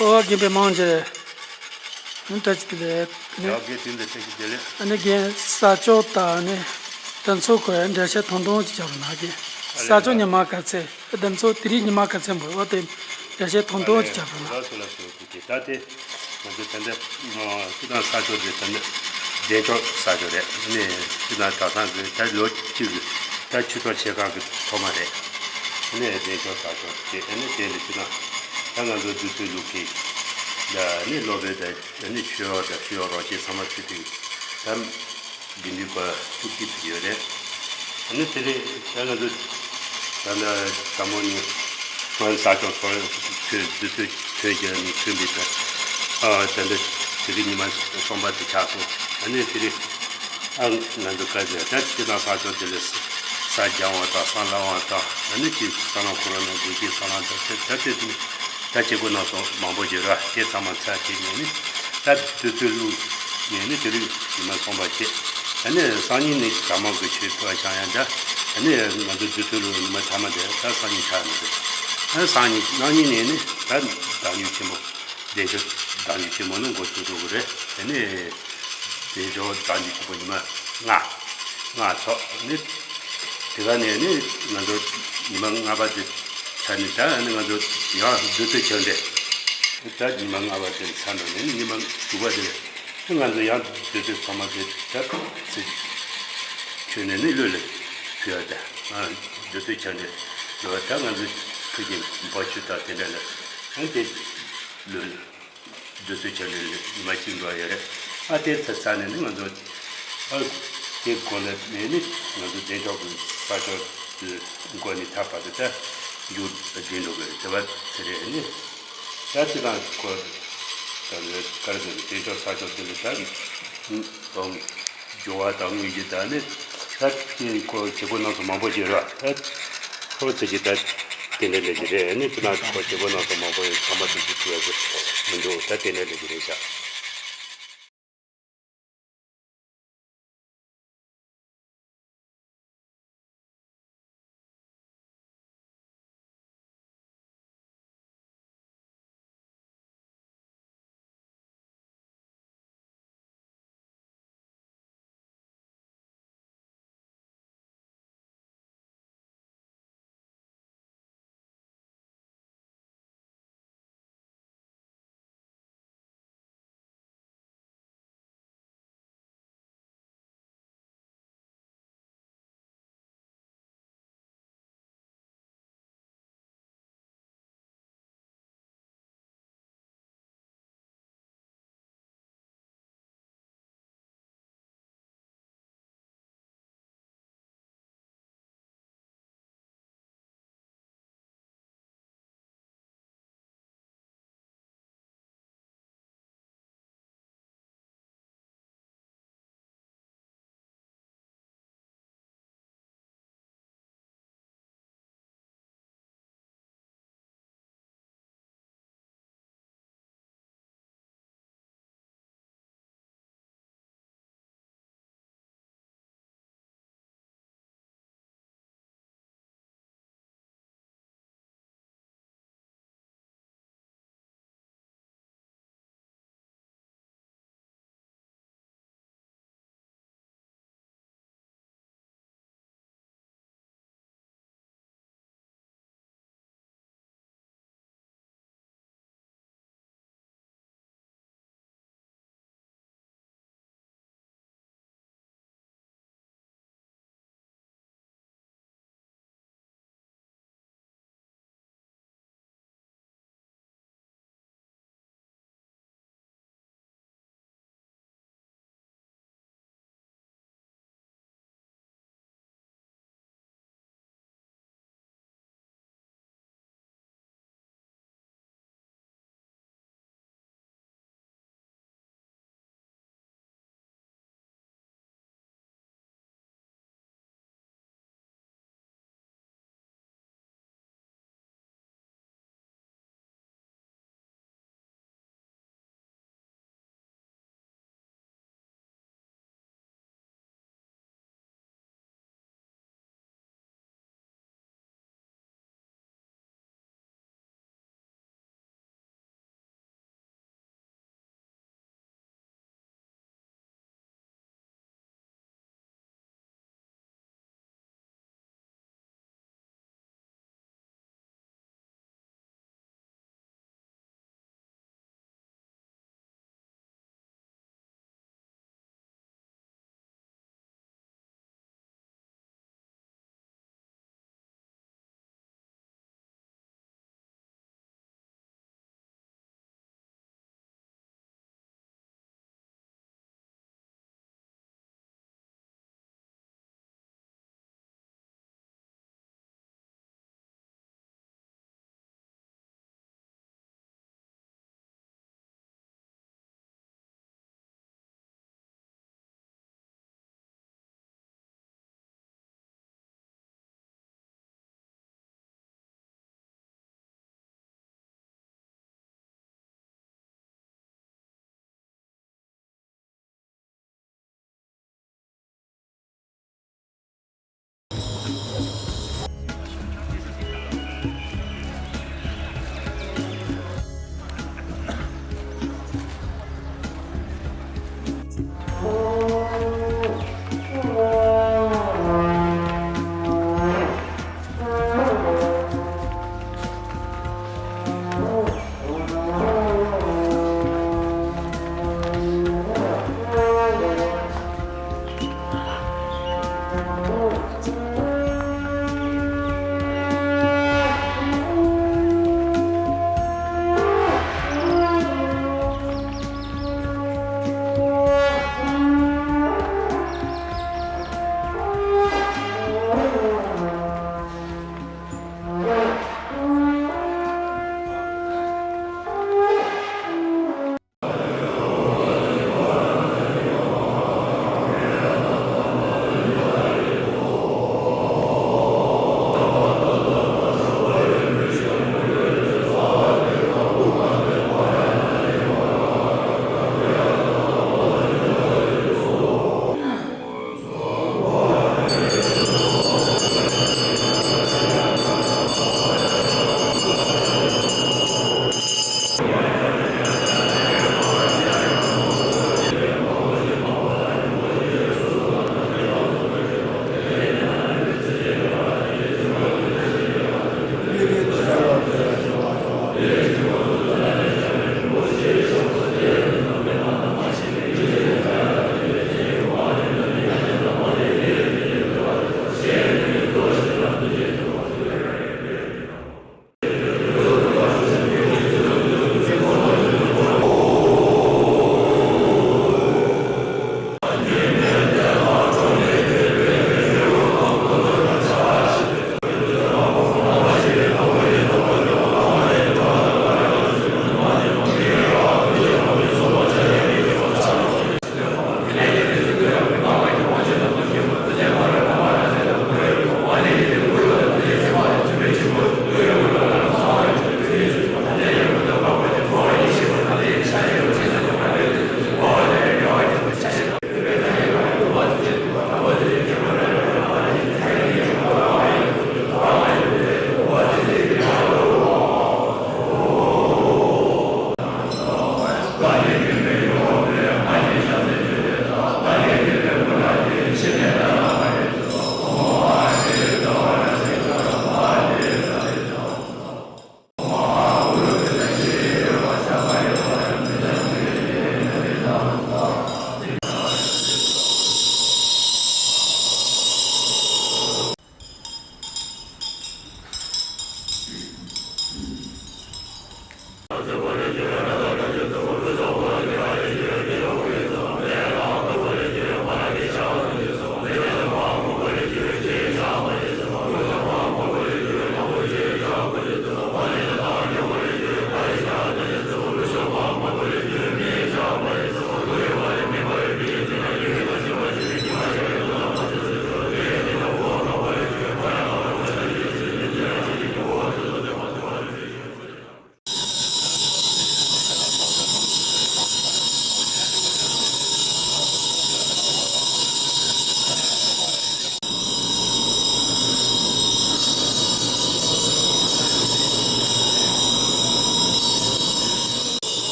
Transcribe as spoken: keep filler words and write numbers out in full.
ཨོ་རྒན་པའི་མང་ཆེ་རེད། ཨ་ནི་ད་ཅི་དེ་ལས་ཨ་ནི་ཡག་གི་དེ་འདྲ་བྱེད་ཀྱི་བདེ་ལེགས། ཨ་ནི་རྒན་ས་ཕྱོགས་དང་ཨ་ནི་དེ་ཚོ་གོ་ཡ་འགྲེལ་བཤད་ཐུང་ཐུང་ཅིག་རྒྱབ་རོགས་གནང་རྒན། ས་ཕྱོགས་ཉི་མ་ག་ཚད་ཨ་དེ་ཚོ་དེ་རིང་ཉི་མ་ག་ཚད་འབུལ་བ་དེ་འགྲེལ་བཤད་ཐུང་ཐུང་ཅིག་རྒྱབ་རོགས་གནང་། ད་དེ་ང་ཚོ་ད་ལྟ་སྤྱི་དང་ས་ཕྱོགས་དེ་ད་ནི་བདེ་མཆོག་ས་ཕྱོགས་རེད། ཨ་ནི་སྤྱི་དང་གྲྭ་ཚང་གི་ད་ལོ་གཅིག་གི་ད་ཆོས་ཚོགས་ཆེ་ཁག་གི་ཐོག་མ་རེད། ཨ་ནི་བདེ་མཆོག་ས་ཕྱོགས་དེ་ཨ་ནི་དེ་ལ་སྤྱི་དང་ད་ང་ཚོ་བདུད་རྩི་ལུགས་ཀྱི་ད་ཨ་ནི་སློབ་དཔོན་ད་ཨ་ནི་ཆོས་འོག་དང་ཆོས་འོག་རོགས་ཞེས་ཚང་མ་ཚུད་དེ་ད། དགེ་འདུན་པ་བཅུ་གཅིག་ཙམ་ཡོད་རེད། ཨ་ནི་དེ་རིང་ད་ང་ཚོ་ད་ལྟ་དང་པོ་ནི་ང་ཚོ་ས་སྐྱོང་ཚོགས་ཆོས་བདུད་རྩི་ཐོན་རྒྱུ་ནི་ཐོན་པའི་ད་ཨ་ད་ལྟ་དེ་རིང་ཉི་མ་གསུམ་པ་དེ་ཆགས་སོང་། ཨ་ནི་དེ་རིང་ཨ་ང་ཚོ་བཀའ་སྩལ་ད་སྤྱི་དང་ས་སྐྱོང་དེ་ལས་ས་སྦྱང་བ་དང་ས་བླང་བ་དང་ཨ་ནི་དེ་ས་བླང་འཁོར་བ་ནང་སྡོད་ཀྱི་ས་བླང་དང་དེ་ད་དེ་དུས། ད་བྱེད་སྒོ་སྣ་ཚོགས་མང་པོ་ཡོད་ར་དེ་ཚང་མ་ཚར་བྱས་ནས་ནི་ད་བདུད་རྩི་བླུགས་ནས་ནི་དེ་རིང་ཉི་མ་གསུམ་པ་བྱས། ཨ་ནི་སང་ཉིན་ནི་དྲ་མ་གི་ཆོས་ཐོག་བཞག་ཡང་འདྲ། ཨ་ནི་ང་ཚོ་བདུད་རྩི་བླུགས་ཉི་མ་ཐ་མ་དེ་ད་སང་ཉིན་ཆགས་ནི་རེད། ཨ་ནི་སང་ཉིན་གནངས་ཉིན་ནས་ནི་ད་བདག་ཉིད་ཆེན་པོ་བདེ་མཆོག་བདག་ཉིད་ཆེན་པོ་ནི་འགོ་ཚུགས་འགྲོ་གི་རེད། དེ་ནི་དེ་ཇོ་བདག་ཉིད་ཆེན་པོ་ཉི་མ་ལྔ། ལྔ་ཚོགས་ནི། དེ་ག་ནས་ནི་ང་ཚོ་ཉི་མ་ལྔ་པ་དེ་ཆ་ནི་ད་ནི་ང་ཚོ་ཡང་བདུད་རྩི་ཆོས་འབྲེལ། ད་ཉི་མ་ལྔ་པ་དེ་ཚར་ནས་ནི་ཉི་མ་དྲུག་པ་དེ་ནི་ང་ཚོ་ཡང་བདུད་རྩི་ཚང་མ་དེ་ད་ཚེ་ཆོས་ནས་ནི་ལུས་ལ་ཕུལ་བ་དང་བདུད་རྩི་ཆོས་འབྲེལ་ལུས་པ་ད་ང་ཚོ་ཕུལ་གྱིན་འབོ་ཆུ་དང་དེ་འདྲ་ལ་ཨ་དེ་ལུས་ལ། བདུད་རྩི་ཆོས་འབྲེལ་ཉི་མ་གཅིག་འགྲོ་ཡོད་རེད། ཨ་དེ་ཚ་ཚ་ནས་ནི་ང་ཚོ་ཨ་དེ་གོ་ལ་ནས་ནི་ང་ཚོ་བདེ་མཆོག་གི་ས་ཕྱོགས་སུ་འགོ་ནས་ཐག་བར་དུ་ད་མཇུག་བསྒྲིལ་འགྲོ་གི་རེད། དེ་བ་ཚེ་རེད་ནི་ད་ཅི་དང་གོ་ད་ནི་དཀར་ཟེར་བདེ་མཆོག་ས་ཕྱོགས་དེ་ལ་ད་ཨང་། སྦྱོར་བ་དང་དངོས་གཞི་དང་ནི་ད་ཁོ་བྱེད་སྒོ་སྣ་ཚོགས་མང་པོ་ཞིག་རེད་བ། ད་ཁོ་ཚོ་གི་ད་དེ་འདྲ་ལས་ཀྱི་རེད། ནི་དེ་ན་ཁོ་བྱེད་སྒོ་སྣ་ཚོགས་མང་པོ་ཡོད། ཚང་མ་དེ་ཚོ་ཐུབ་ཡག་གི་མི་འདུག་ད་དེ་འདྲ་ལས་ཀྱི་རེད་ཤག